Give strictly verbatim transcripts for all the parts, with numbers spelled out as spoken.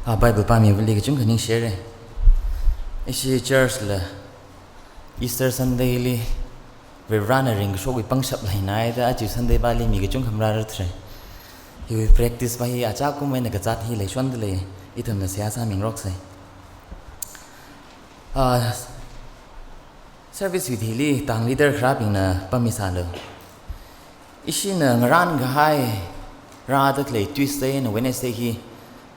A Bible pāmivali kachungkha ningshire. Ishi church la Easter Sunday li Varivarana ringkashokwui pangshap leinaida aja Sunday pāli mi kachungkha marāra thre. Hiwui practice pa hi achākum eina kazāt hi leishonda lei, ithumna seihā sāmingarokse. A, service wui thili tang leader kharābingna pāmisālu. Ishina ngarānkahai rāda khalei Tuesday eina Wednesday hi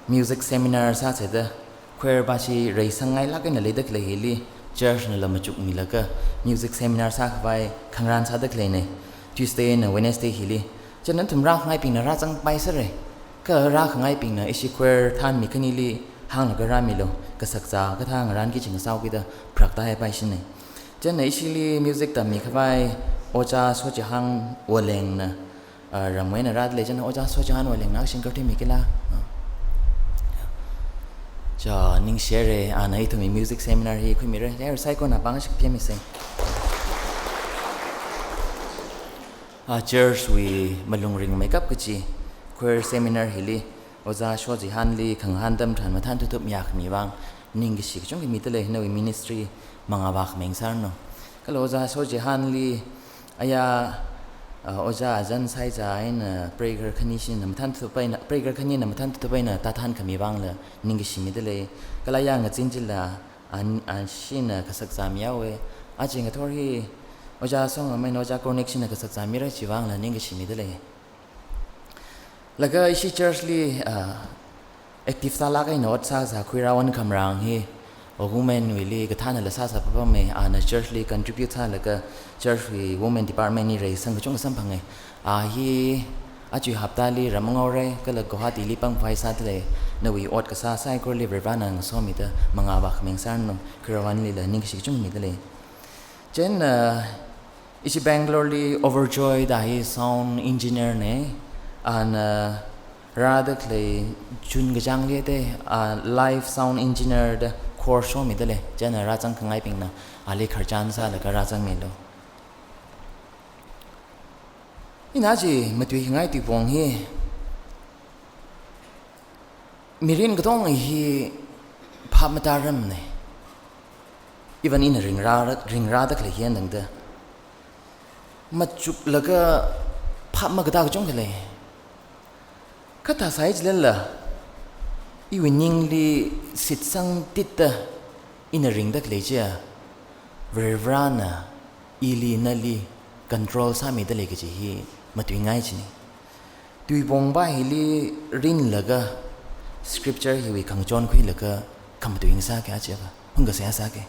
music seminar sāseda, choir pa chi reisangngailāk eina leida khalei hili church nala machukmilaga music seminar sākhavai khangarān sāda khaleine, Tuesday eina Wednesday hili. Chieina nathum rākhangaibingna rāzangpaisere. Kha rākhangaibingna ishi choir thanmi khanili hānglaga rāmilu, kasakzā kathā ngarānki kaji ngasāhaokida pharāktāhaipaishine. Chieina ishili music tammikhavai Ojā Sochihān Wolengna, a, ramwui eina rāda lei, chieina Ojā Sochihān Wolengna kasing karthuimi kila. A. Cha, ningshire, ana ithumwui music seminar hi khuimire. Ya, saikora pāng shik phemise. A, church wui malung ringmeikap kachi choir seminar hili Ojā Sochihānli khangahān atam tharan mathān thupthup miya khami vang ningkashi kachungkha mida lei, nawui ministry mangā vākhami ngasāranu. Kala Ojā Sochihānli aya, a, Ojā Azan Saiza eina prayer khani shina mathān thupthup eina, prayer khanina mathān thupthup eina tāthan khami vangla ningkashi mida lei. Kala aya ngazin chila an, an shina kasakzā mihaowe. Aja ngathor hi Ojā Songam eina Ojā Chronic shina kasakzā mira, chi vangla ningkashi mida lei. Laga ishi church li, ah, active sālāk eina ot sāzā Khuirao Ankhamrang hi, o, women wuili kathānala sāsā papame, ana church li contribute sālaga church wui women department hi reisang kachungkha samphange. A hi, aja haptali ram mangaure, kala Guwahati li pangphai sāda lei, nawui ot kasā saikorali Varivarana ngasomida mangā vākhami ngasāranu, Khuirao Anlila ningkashi kachungkha mida lei. Chieina, ah, ishi Bangalore li Overjoy da hi sound engineer ne, ana, ah, rāda khalei June kachāngli te, ah, live sound engineer da course shomida lei, chieina rāzangkhangaibingna ali khararchan sālaga rāzangmilu. Ina aja matuingai tuipong hi, mirin katonga hi phap matāramne. Even ina ringrā, ringrāda khalei hi eina tangda, machuklaga phap makatā kachungkha lei. Kha thāsai chilala, iwui ningli shitsang titda ina ringda khalei chiya, Varivarana ili nali control sāmida lei kaji hi matuingai chine. Tuipong pa hili rinlaga scripture hiwui khangachon khuilaga khamatui ngasāke, aja pa hung kasā sāke.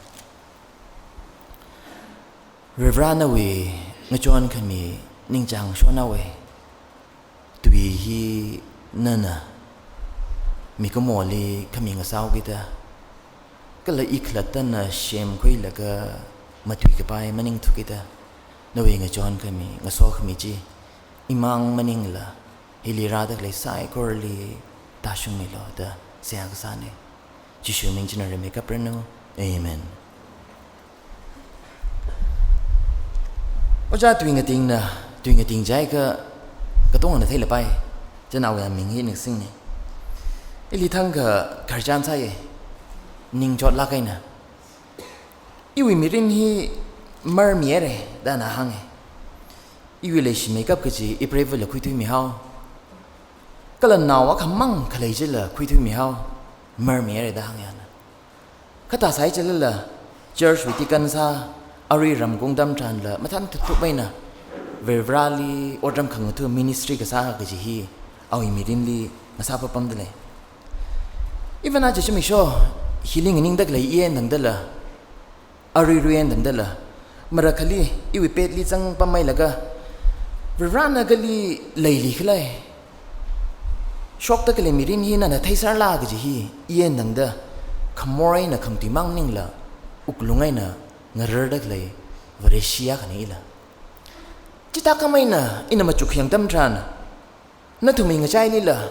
Varivarana nawui ngachon khami ningchāng shonhaowe. Tui hi nana mikumoli khami ngasāhaokida, kala i khalattana semkhuilaga matuikapai maningthukida, nawui ngachon khami, ngaso khami chi imang maningla, hili rāda khalei saikorali tāshungmilu da seihā kasāne. Jishu ming china rimeikap ranu. Amen. Ojā Tuingatingna, Tuingating jiakha katongana theilapai, chieina awui aming hi ningsingne. Ili thangkha khararchan sāye, ningchotlāk eina. Iwui mirin hi marmihaire da ana hānge. Iwui leishimeikap kaji ipreivāla khuithuimihao. Kala nao akhamang khalei chila khuithuimihao, marmihaire da hānge ana. Kha thāsai chilala, church wui deacon sā, arui ramkung atam tharanla mathān thupthup eina Varivarali otram khangathā ministry kasā kaji hi awui mirinli ngasā papamda lei. Even aja zimiksho hili nganingda khalei i eina tangdala, aruirui eina tangdala, marakhali iwui petli zangpamhailaga, Varivarana kali leili khalei, shokda khalei mirin hi nana theisārala kaji hi i eina tangda, khamor eina khamatui mang maningla, wuklung eina ngararda khalei Vareshi akhane ila. Chithākhamei eina ina machukyang atam tharan, nathumwui ngachailila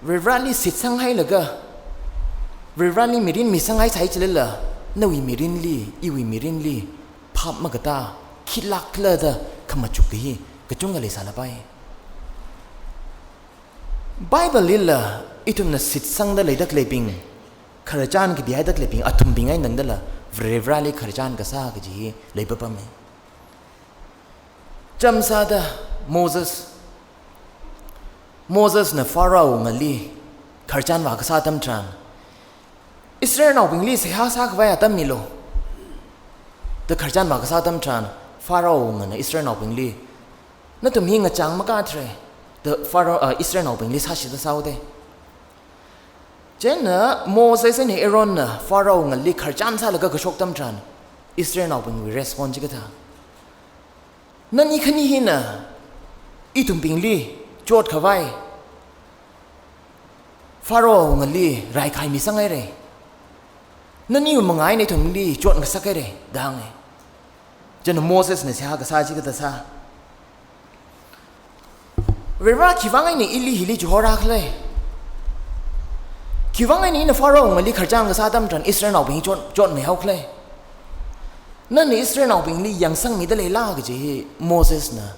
Varivarali shitsanghailaga, Varivarali mirin misanghaisai chilala, nawui mirinli, iwui mirinli phap makatā, khitlāk khala da khamachuk kahi kachungkha leisālapai. Bible lila Ithumna shitsangda leida khaleibing, khararchan kapihaida khaleibing, athumbing eina tangdala, Varivarali khararchan kasā kaji hi leipapammi. Chāmsāda Moses, Mosesna Pharaoh ngalili khararchan vākasā atam tharan, Israelnaobingli seihā sākhavai atam milu da khararchan vākasā atam tharan, Pharaoh ngalina Israelnaobingli, nathum hi ngachang makāthre da Pharaoh, ah, Israelnaobingli sāshida sāhaoda. Chieina Moses eina Aaronna Pharaoh ngalili khararchan sālaga kashok atam tharan, Israelnaobingwui response chikathā, nani khani hina ithumbingli chotkhavai Pharaoh ngalili raikhaimi sanghaira. Naniwui mangā eina ithumli chotngasakhaira da hānga. Chieina Mosesna seihā kasā chikathā sā, Varivara, khiwuivang eina ili hili chihorākhala? Khiwuivang eina ina Pharaoh ngalili khararchan kasā atam tharan Israelnaobing chot, chotmihaokhala? Nana Israelnaobingli yangsangmida leila kaji hi Mosesna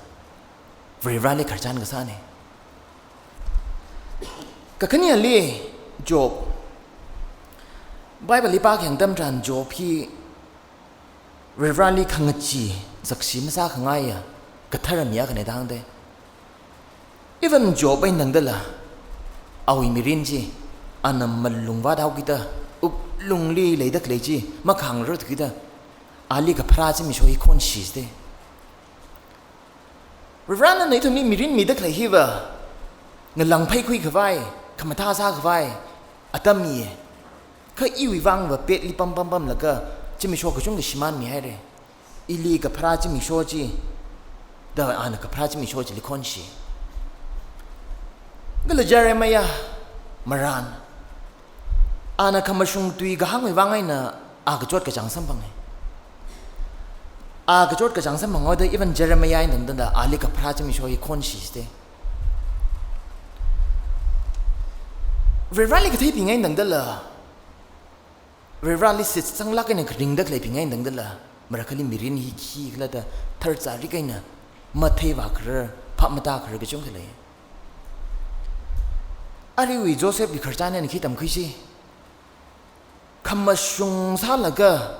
Varivarali khararchan kasāna. Kakhaneli Job. Bibleli pākhayang atam tharan Job hi Varivarali khangachee zakshi masākhangaiya kathara mi akhana da hāngda. Even Job eina tangdala, awui mirin chi, ana malung vāthaokida, wuklungli leida khalei chi makhangararthukida, ali kapharā zimiksho hi khonshida. Varivarana ithumli mirin mida khalei hiva ngalāngpheikhuikhavai, khamathā sākhavai atamna. Kha iwuivangva petli pam pam pamlaga zimiksho kachungkha shimānmihaira. Ili kapharā zimiksho chi da ana kapharā zimiksho chili khonshi. Kala Jeremiah marān, ana khamashung tui kahāngwui vang eina a kachot kachāng samphanga. A kachot kachāng samphanghaoda even Jeremiah eina tangdala ali kapharā zimiksho hi khonshida. Varivarali katheibing eina tangdala, Varivarali shitsanglāk eina kharingda khaleibing eina tangdala, marakhali mirin hi khikhala da tharzarik eina matheivākharar, phap matākharar kachungkha lei. Aruiwui Josephwui khararchan eina khi tamkhuisi? Khamashung sālaga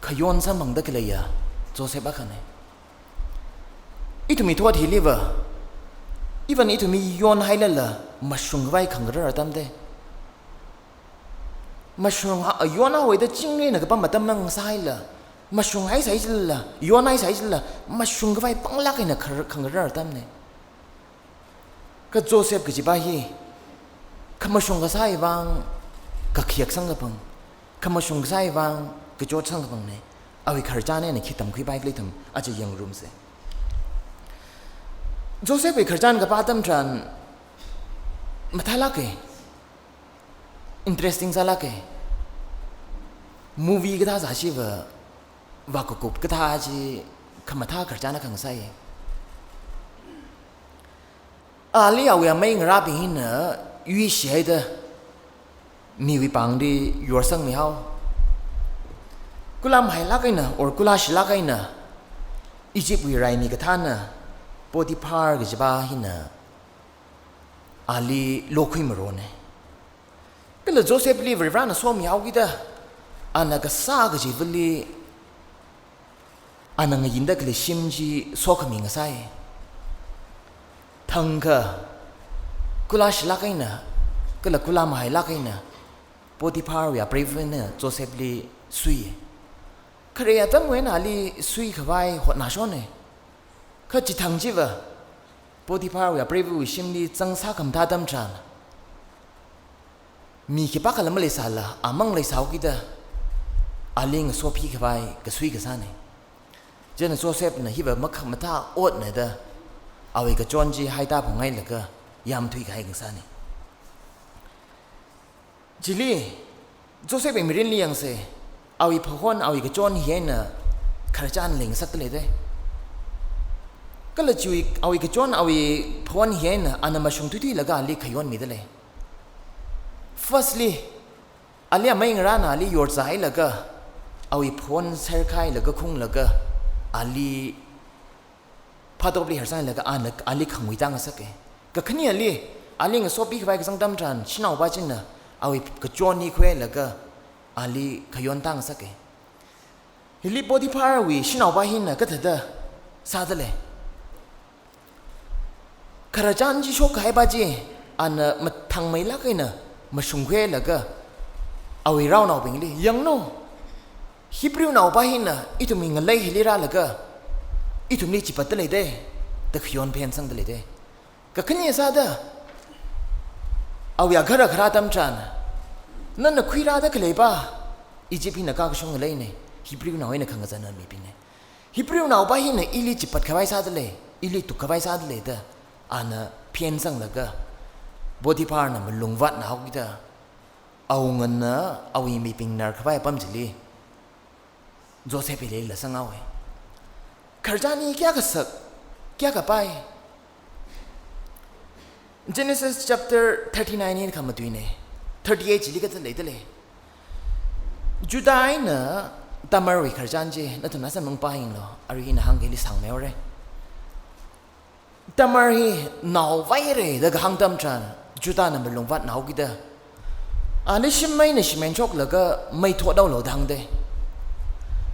khayon samphangda khaleiya Joseph akhana. Ithumwui thot hiliva, even ithumwui yonhailala mashungkhavai khangarar atamda. Mashung ha, yonhaowa da chingri eina kapam atam mang sāhaila, mashunghaisai chilala, yonhaisai chilala, mashungkhavai panglāk eina khar-, khangarar atamna. Kha Joseph kajipa hi khamashung kasāwui vang kakhayak samkaphang, khamashung kasāwui vang kachot samkaphangna. Awui khararchan eina khi tamkhuipaikhala ithum aja yangrumsa. Josephwui khararchan kapā atam tharan mathālāka. Interesting sālāka. Movie kathā sāshiva, vākakup kathā chi khamathā khararchan akha ngasai. Ali awui amei ngarābing hina yuishihaida miwui pāngli yorsangmihao. Kula mahailāk eina or kula shilāk eina Egyptwui raimi kathāna Potiphar kajipa hina ali lokhuimarona. Kala Josephli Varivarana somihaokida, ana kasā kachivali ana ngayinda khalei shim chi sokhami ngasai. Thangkha kula shilāk eina, kala kula mahailāk eina Potipharwui apreivana Josephli sui. Khare atamwui eina ali suikhavai hotnashona. Kha chithang chiva Potipharwui apreivawui shimli zangsā khamathā atam tharan, mi khipākhala maleisāla, amang leisāhaokida ali ngasophikhavai kasui kasāna. Chieina Josephna hiva makhamathā otna da awui kachon chi haida phunghailaga yamthuikahai kasāna. Chili, Josephwui mirinli yangsa, awui phahon, awui kachon hi eina khararchan leingasakta leida. Kala chiwui, awui kachon, awui phahon hi eina ana mashung thuithuilaga ali khayonmida lei. Firstly, ali amei ngarāna ali yorzāhailaga, awui phahon serkahailaga khunglaga, ali phatopli harsanglaga ana ali khanguida ngasaka. Kakhaneli, Ali ngasopi khavai kazang atam tharan, shanaopa china awui kachon hi khuilaga ali khayon tāngasaka. Hili Potipharwui shanaopa hina kathāda sādalei. Khararchan chi shokkahaipa chi, ana mathangmeilāk eina mashungkhuilaga awui raonaobingli, "Yanglu, Hebrew naopa hina ithumwui ngalei hili rālaga ithumli chipatdalei da," da khayon phensangdalei da. Kakhane sāda, awui agahara kharā atam tharan, "Nana khuirāda khaleipa Egypt hina kakashung ngaleina, Hebrew nao eina khangazanna mibingna. Hebrew naopa hina ili chipat khavai sādalei, ili tuk khavai sādalei," da ana phensanglaga, Potipharna malung vātnao kida, awungana awui mibing nar khavai apam chili Joseph hi leilala sanghaowa. Khararchan hi kayākha sak, kayākha pai. Genesis chapter thirty-nine hi khamatuina. Thirty-eight chili kathā leidalei. Judah eina Tamarwui khararchan chi nathumna samphang pā yanglu, arui ina hāngkahai hili sangmeihaora. Tamar hi nao vāhaira da kahāng atam tharan, Judahna malung vātnao kida, ali shim eina shim eina shoklaga mei thothaolu da hāngda.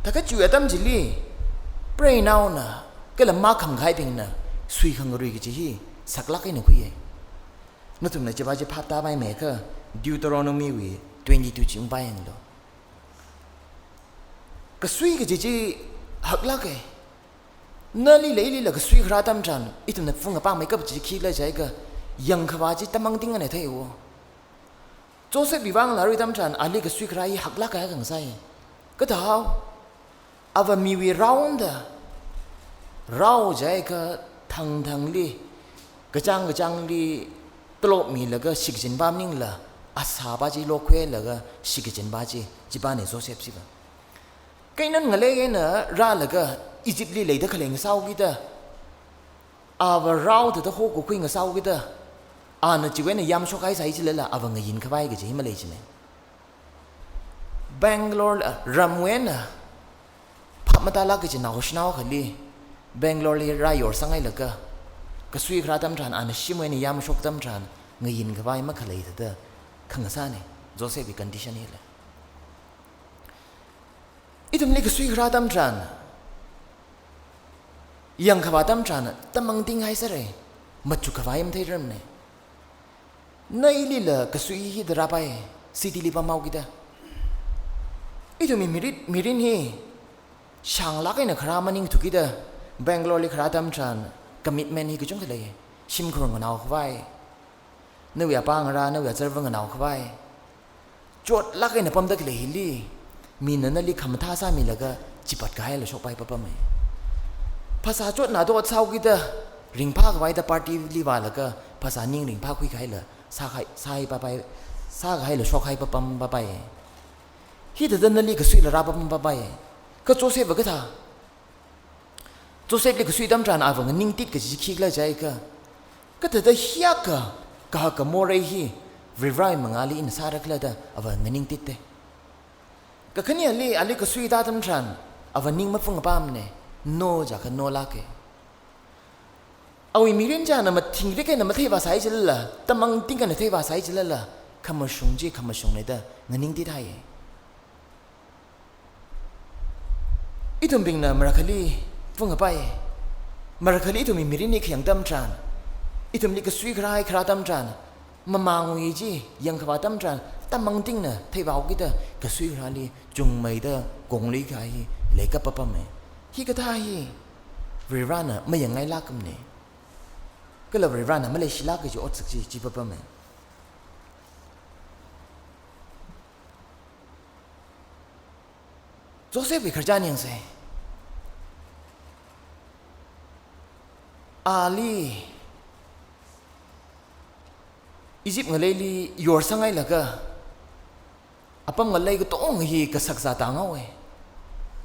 Thākha chiwui atam chili, preinaona kala makhamkahaibingna suikhangarui kaji hi saklāk eina khuiya. Nathumna chipa chi phap tāpaimeiakha, Deuteronomy wui twenty-two chi ungpā yanglu. Kasui kaji chi haklāka. Nalila ilila kasui kharā atam tharan, ithumna phungkapangmeikap chi khikhala jiakha, yangkhavā chi tamangting eina theihaowa. Josephwui vangla arui atam tharan, ali kasui kharā hi haklāk eina khangasai. Kathāhao, ava miwui raoda, rao jiakha thangthangli, kachāng kachāngli tolop milaga shikachinpa maningla, asāpa chi lokhuilaga shikachinpa chi, chipana Joseph chiva. Canaan ngalei eina rālaga Egyptli leida khalei ngasāhao kida, ava rao thāda hokakhui ngasāhao kida, ana chiwui eina yamshok haisai chilala ava ngayin khavai kaji hi malei china. Bangalore, ah, ramwui eina phap matālāk kaji naoshinao akhali Bangaloreli rāyorsang hailaga, kasui kharā atam tharan, ana shimwui eina yamshok atam tharan, ngayin khavai makhalei thāda khangasāna, Josephwui condition hila. Ithumli kasui kharā atam tharan, yangkhavā atam tharan, tamangting haisera, machuk khavai matheirarmana. Na ilila kasui hithāda rāpai, cityli pamhao kida. Ithumwui mirit, mirin hi shānglāk eina kharā maningthu kida, Bangaloreli kharā atam tharan, commitment hi kachungkha lei, shimkhur nganao khavai, nawui apā ngarā, nawui azarva nganao khavai. Chotlāk eina pamda khalei hili, mina nali khamathā sāmilaga chipat kahaila shokpai papama. Phasā chotna dot sāhao kida, ringphā khavai da partyli vālaga, phasā ning ringphākhui kahaila, sākahai, sāhai papai, sākahaila shokhai papam papai. Hithāda nali kasuila rā papam papai. Kha Josephva kathā, Josephli kasui atam tharan ava nganingtit kaji khikhala jiakha, kathāda hiyākha kahaka morei hi Varivarawui mangāli ina sāra khala da ava nganingtitta. Kakhaneli ali kasui tā atam tharan ava ning maphungkapamana, no jiakha nolāka. Awui mirin china mathingrik eina matheivāsai chilala, tamangting eina theivāsai chilala, khamashung chi khamashungna da nganingtithai. Ithumbingna marakhali phungkapai, marakhali ithumwui mirin hi khayang atam tharan, ithumli kasui kharā hi kharā atam tharan, mamangwui chi yangkhavā atam tharan, tamangtingna theivāhao kida kasui kharāli chungmeida konglui kahai hi leikap papama. Hikathā hi Varivarana mayangngailākmana. Kala Varivarana maleishilāk kaji otsak chi, chi papama. Josephwui khararchan yangsei. Ali Egypt ngaleili yorsang hailaga, apam ngalei katonga hi kashakazā tānghaowa.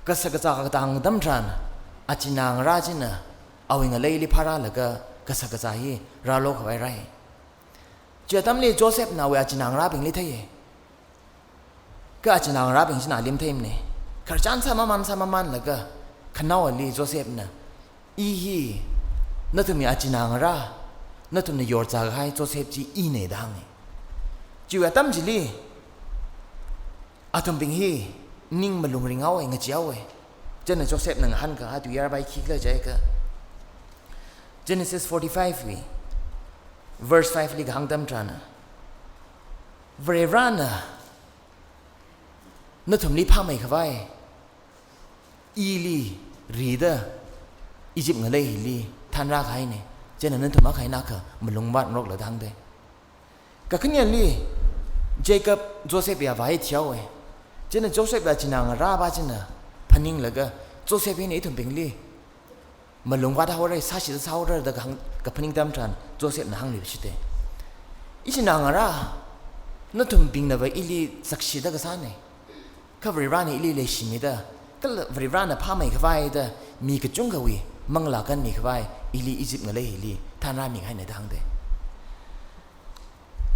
Kashakazā katang atam tharan, achinā ngarā china awui ngaleili phārālaga kashakazā hi rālo khavai rāi. Chi atamli Josephna awui achinā ngarābingli theiya. Kha achinā ngarābing china ali matheimana. Khararchan sāmaman sāmamanlaga, khanaowali Josephna, "I hi nathumwui achinā ngarā, Nathumna yorzā kahai Joseph chi ina da hānga. Chiwui atam chili athumbing hi ning malung ringhaowa, ngacheehaowa. Chieina Josephna ngahānkahai tuiyār bai khikhala jiakha, Genesis forty-five wui verse five li kahāng atam tharan, Varivarana nathumli phāmeikhavai ili rida Egypt ngalei hili thanrā kahaina. Chieina nathum akha eina akha malungvātroklu da hāngda. Kakhaneli Jacob Joseph ya vāthuihaowa. Chieina Joseph ya china ngarāva china phaninglaga, Joseph hina ithumbingli malungvāthaora, sāshida sāhaora da kahāng, kaphaning atam tharan Josephna hāngluishita. Ichina ngarā, nathumbingnava ili zakshida kasāna. Kha Varivarana ili leishimida, kala Varivarana phāmeikhavai da mi kachungkhawui manglā kanmikhavai ili Egypt ngalei hili thanrāmi kahaina da hāngda.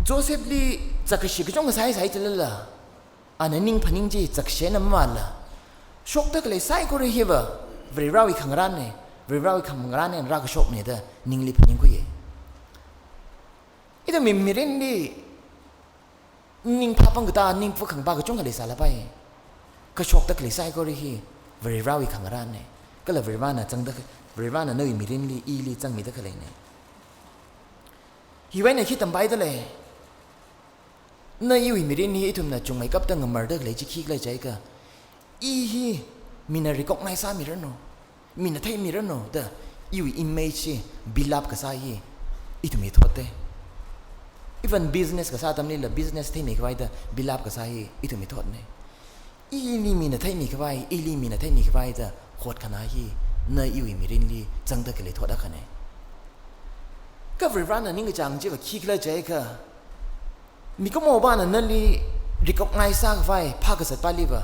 Josephli zakkashi kachungkha sāsai chilala, ana ning phaning chi zakkashi eina mamānla, shokda khalei saikora hiva Varivarawui khangarānna, Varivarawui khangarān eina rākashokna da ningli phaningkhuiya. Ithumwui mirinli ning phāpam katā, ning phukhangpa kachungkha leisālapai. Kha shokda khalei saikora hi Varivarawui khangarānna. Kala Varivarana zangda kha-, Varivarana nawui mirinli, ili zangmida khaleina. Hiwui eina khi tampaida lei? Na iwui mirin hi ithumna chungmeikapda ngamarda khalei chi khikhala jiakha, i hi mina recognize sāmiranu, mina theimiranu da iwui image hi build up kasā hi ithumwui thotna. Even business kasā atamlila business theimikhavai da build up kasā hi ithumwui thotna. Ili mina theimikhavai, ili mina theimikhavai da hotkhanā hi na iwui mirinli zangda khalei thot akhana. Kha Varivarana ningkachāng chiva khikhala jiakha, mikumopana nali recognize sākhavai phākazatpaliva,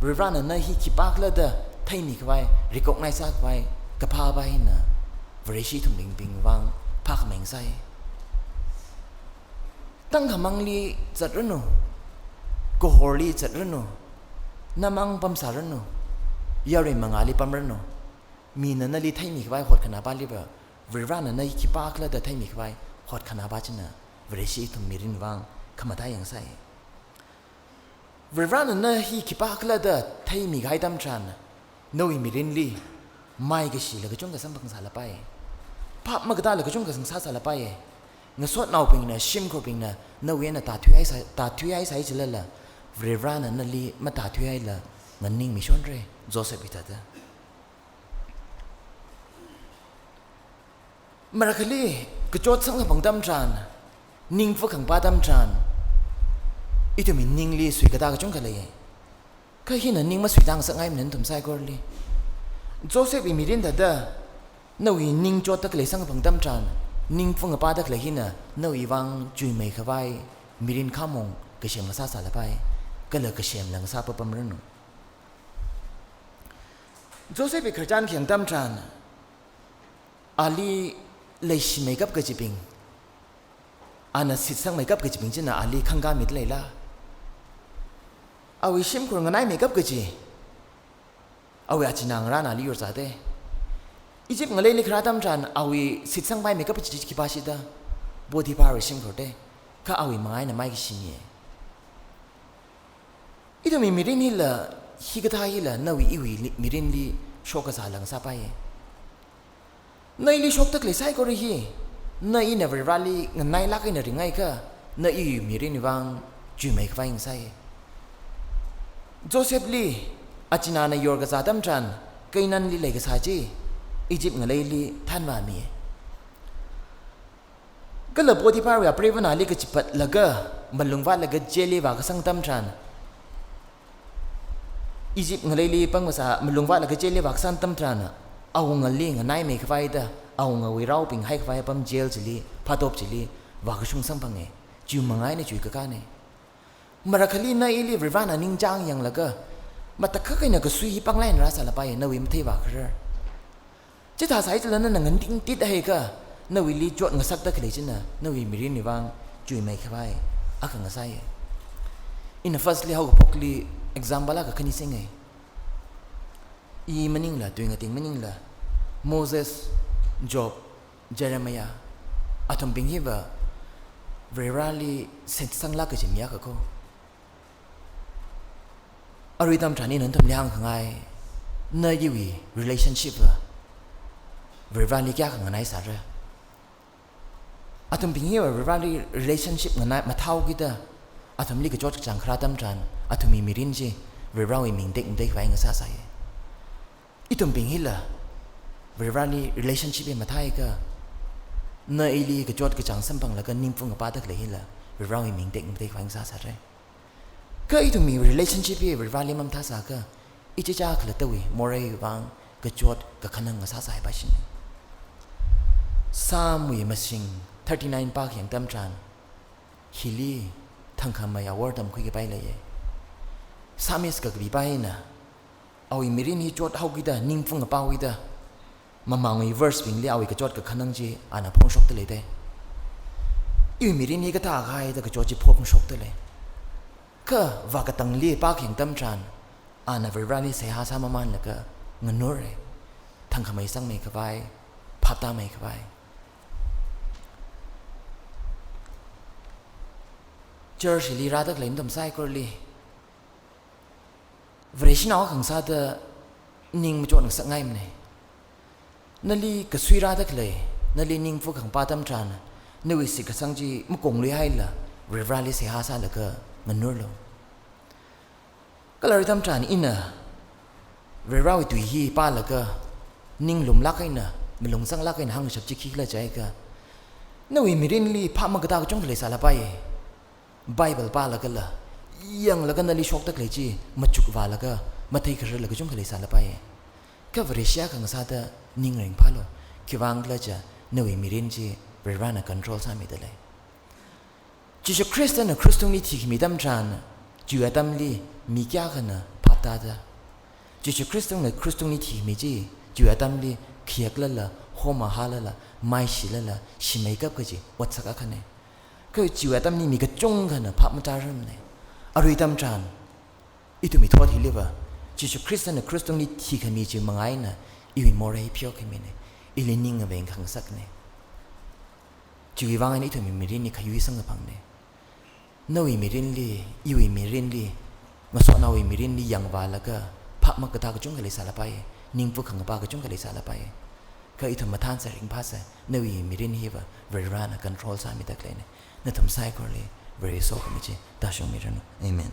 Varivarana na hi khipākhala da theimikhavai, recognize sākhavai kaphāva hina Vareshi ithumbingbing vang phākhamei ngasai. Tangkhamangli zatranu, kahorli zatranu, namang pamsāranu, yarui mangāli pamranu, mina nali theimikhavai hotkhanāpaliva, Varivarana na hi khipākhala da theimikhavai hotkhanāpa china Vareshi ithum mirin vang khamataiya ngasai. Varivarana na hi khipākhala da theimikahai atam tharan, nawui mirinli maikashila kachungkha samphangsālapai. Phap makatāla kachungkha sangsāsālapai. Ngasotnaobingna, shimkhurbingna nawui eina tāthuihaisai, tāthuihaisai chilala, Varivarana nali matāthuihaila nganingmishonra, Joseph hithāda. Marakhali kachot samkaphang atam tharan, ning phukhangpa atam tharan, ithumwui ningli suikatā kachungkha lei. Kha hina ning masuitāngasakngaimana nathum saikorali. Josephwui mirin thāda, nawui ning chotda khalei samkaphang atam tharan, ning phungapa da khalei hina nawui vang chuimeikhavai mirin khamong kasem ngasāsālapai, kala kasemla ngasā papamranu. Josephwui khararchan khayang atam tharan, ali leishimeikap kachibing, ana shitsangmeikap kachibing china ali khangkāmida leila? Awui shimkhur nganaimeikap kachi, awui achinā ngarāna ali yorzāda. Egypt ngaleili kharā atam tharan awui shitsangpaimeikap kachi khipāshida? Potipharwui shimkhurda. Kha awui manga eina maikashimiya. Ithumwui mirin hila, hikathā hila nawui iwui li-, mirinli shokkasāla ngasāpaiya. Na ili shokda khalei saikora hi, na ina Varivarali nganailāk eina ringhaiakha, na iwui mirin vang chuimeikhavai ngasai. Josephli achināna yorkazā atam tharan, Canaanli leikasā chi Egypt ngaleili thanvāmi. Kala Potipharwui apreivana ali kachipatlaga, malungvātlaga jailli vākasang atam tharan, Egypt ngaleili pamkasā malungvātlaga jailli vākasang atam tharan, awungali nganaimeikhavai da, awungawui raobing haikhavai apam jail chili, phatop chili vākashung samphanga. Chiwui manga eina chuikakāna. Marakhali na ili Varivarana ningchāng yanglaga, matakhak eina kasui hi panglāk eina rāsālapai, nawui matheivā kharar. Chithāsai chila nana nganingtit haiakha, nawuili chotngasakda khalei china nawui mirinwui vang chuimeikhavai akha ngasai. Ina firstly haokaphokli example akha khani singa. I maningla, tui ngating maningla, Moses, Job, Jeremiah, Athumbing hiva Varivarali shitsanglāk kaji mi akha ko. Arui atam tharan ina nathumli hāngkhangai, na iwui relationship va Varivarali kayākha nganai sāra. Athumbing hiva Varivarali relationship nganai mathāhaokida, athumli kachot kachāng kharā atam tharan, athumwui mirin chi Varivarawui ming tekmateikhavai ngasāsai. Ithumbing hila Varivarali relationship hi mathāakha, na ili kachot kachāng samphanglaga ningpung kapāda khalei hila Varivarawui ming tekmateikhavai ngasāsāra. Kha ithumwui relationship hi Varivarali mamathāsāakha, ichichā khalattawui morei vang kachot kakhanang ngasāsai pāshina. Psalm wui mashing thirty-nine pākhayang atam tharan, hili thangkhamei awor tamkhuikapai leiya. Psalmist kakapi pā hina, awui mirin hi chothaokida, ningpung kapāhaokida, mamangwui verse bingli awui kachot kakhanang chi ana phongshokda leida. Iwui mirin hi kathākahai da kachot chi phongshokda lei. Kha vākatangli pākhayang atam tharan, ana Varivarali seihā sāmamanlaga nganura. Thangkhamei sangmeikhavai, phaptāmeikhavai. Church hili rāda khalei nathum saikorali, Vareshinao akha ngasāda ning machot ngasakngaimana. Nali kasui rāda khalei, nali ningpung kapā atam tharan, nawui shitkasang chi makongluihaila, Varivarali seihā sālaga nganurlu. Kala arui atam tharan ina Varivarawui tui hi pālaga, ninglumlāk eina, malung zanglāk eina hāngshap chi khikhala jiakha, nawui mirinli phap makatā kachungkha leisālapai. Bible pālagala, yanglaga nali shokda khalei chi machukvālaga, matheikhararla kachungkha leisālapai. Kha Vareshi akha ngasāda ning ringphālu, khiwuivang khala jiakha nawui mirin chi Varivarana control sāmida lei. Jishu Khristana krush tungli thikhami atam tharan, chiwui atamli mi kayākhana phaptāda. Jishu Khristana krush tungli thikhami chi, chiwui atamli khayaklala, homa hālala, maishilala, shimeikap kaji otsak akhana. Kha chiwui atamli mi kachungkhana phap matāramana. Arui atam tharan, ithumwui thot hiliva, Jishu Khristana krush tungli thikhami chi manga eina, iwui morei pheokhamina, ili ning ngaveng khangasakna. Chiwuivang eina ithumwui mirin hi khayui samkaphangna. Nawui mirinli, iwui mirinli, ngasotnaowui mirinli yangvālaga, phap makatā kachungkha leisālapai, ningpung kapā kachungkha leisālapai. Kha ithum mathānsei, ringphāsei, nawui mirin hiva Varivarana control sāmida khaleina. Nathum saikorali Vare sokhami chi tāshungmiranu. Amen.